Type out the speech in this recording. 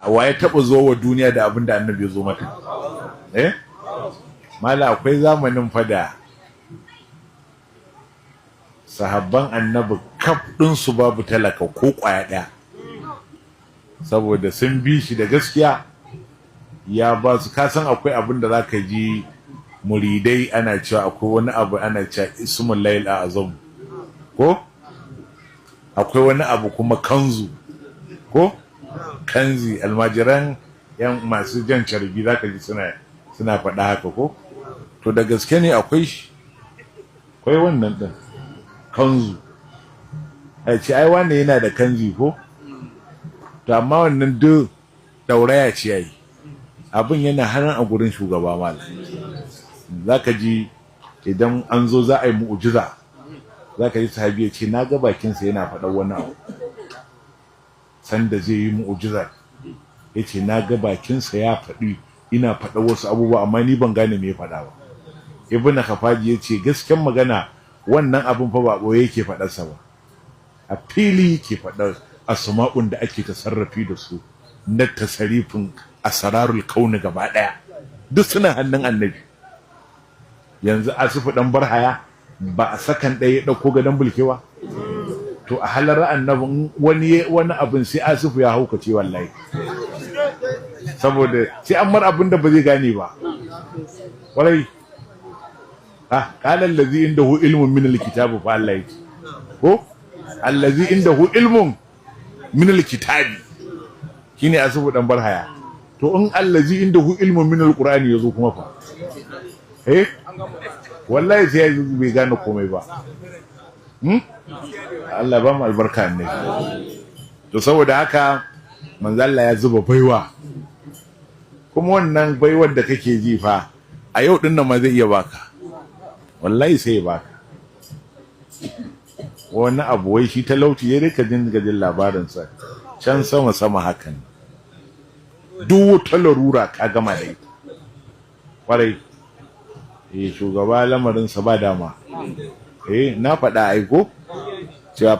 Wa ya taɓa zo wa duniya da abin da Annabi ya zo mata? Eh mala, akwai zamanin fada sahabban Annabi kaf ɗinsu babu talaka ko ƙwaya ɗaya, saboda sun bi shi da gaskiya, ya ba su. Kasan akwai abin da zaka ji muridai ana cewa akwai wani abu ana cewa ismul layl azam, ko akwai wani abu kuma kanzu, ko kanzi. Almajiran yan masu jan carbi zaka ji suna faɗa haka, ko? To da gaske ne akwai shi, akwai wannan din kanzu. A ce ai wannan yana da kanzi, ko? To amma wannan duk dauraya ce yayi. Abin yana hannun a gurin shugaba malam. Zaka ji idan an zo za a yi mu'ujiza, zaka ji sahabi ya ce na ga bakinsa yana faɗar wani abu. Sanda zai yi mu'ujiza, ya ce na ga bakinsa ya faɗi, ina faɗa wasu abubuwa, amma ni ban gane me ya faɗa ba. Ibnu Khafaji ya ce gasken magana, wannan abin fa ba ɓoye yake faɗarsa ba, a fili yake faɗar asma'un da ake tasarrafi da su na tasarifin asrarul kauni gaba ɗaya, duk suna hannun Annabi. Yanzu Asifu dan Barhaya ba a sakan ɗaya ya ɗauko gadon bulkewa. To a halar Annabin wani wani abin sai Asifu ya haukace wallahi, saboda sai an mar abin da ba zai gane ba. Kwarai, ah, qala allazi indahu ilmun min alkitabi fa Allah yake ko allazi indahu ilmun min alkitabi shine Asifu dan Barhaya. To in allazi indahu ilmun min alqur'ani yazo kuma fa, eh wallahi sai ya bai gane komai ba. Allah ba mu albarka ne. To saboda haka manzo Allah ya zuba baiwa, kuma wannan baiwar da kake ji fa, a yau din nan ma zai iya baka, wallahi sai ya baka wani abu. Wai shi talauci ya rika jin gajin labarinsa can sama sama hakan, duk wata larura ka gama da ita. Kwarai, eh, shugaba lamarinsa ba dama. Eh, na faɗa aiko cewa